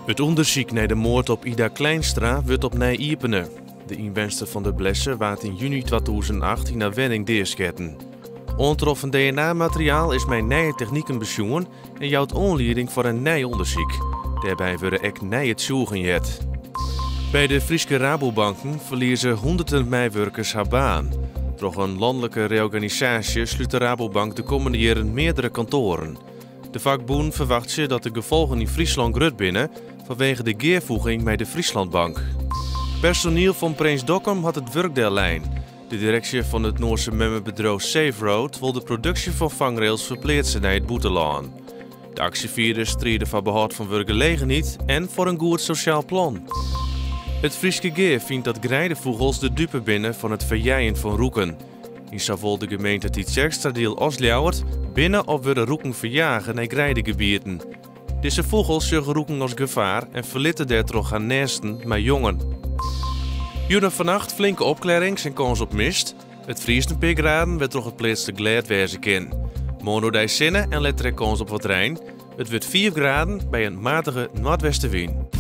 It ûndersyk nei de moard op Ida Klijnstra wurdt opnij iepene. De ynwenster fan De Blesse waard yn juny 2008 yn har wenning deasketten. Oantroffen DNA-materiaal is mei nije techniken besjoen en jout oanlieding foar in nij ûndersyk. Dêrby wurde ek nije tsjûgen heard. By de Fryske Rabobanken ferlieze hûnderten meiwurkers har baan. Troch in lanlike reorganisaasje slút de Rabobank de kommende jierren meardere kantoaren. De fakbûnen ferwachtsje dat de gefolgen yn Fryslân grut binne fanwege de gearfoeging mei de Friesland Bank. Personiel fan Prins Dokkum hat it wurk dellein. De direksje fan it Noarse memmebedriuw Safe Road wol de produksje fan fangrails ferpleatse nei it bûtenlân. De aksjefierders stride foar behâld fan wurkgelegenheid en foar in goed sosjaal plan. It Fryske Gea fynt dat greidefûgels de dupe binne fan it ferjeien fan roeken. Yn sawol de gemeente Tytsjerksteradiel as Ljouwert binne of wurde roeken ferjage nei greidegebieten. Dizze fûgels sjogge roeken as gefaar en ferlitte dêrtroch har nêsten mei jongen. Jûn en fannacht flinke opklearrings en kâns op mist. It friest in pear graden, wêrtroch it pleatslik glêd wêze kin. Moarn oerdei sinne en letter ek kâns op wat rein. It wurdt 5 graden by in matige noardwestewyn.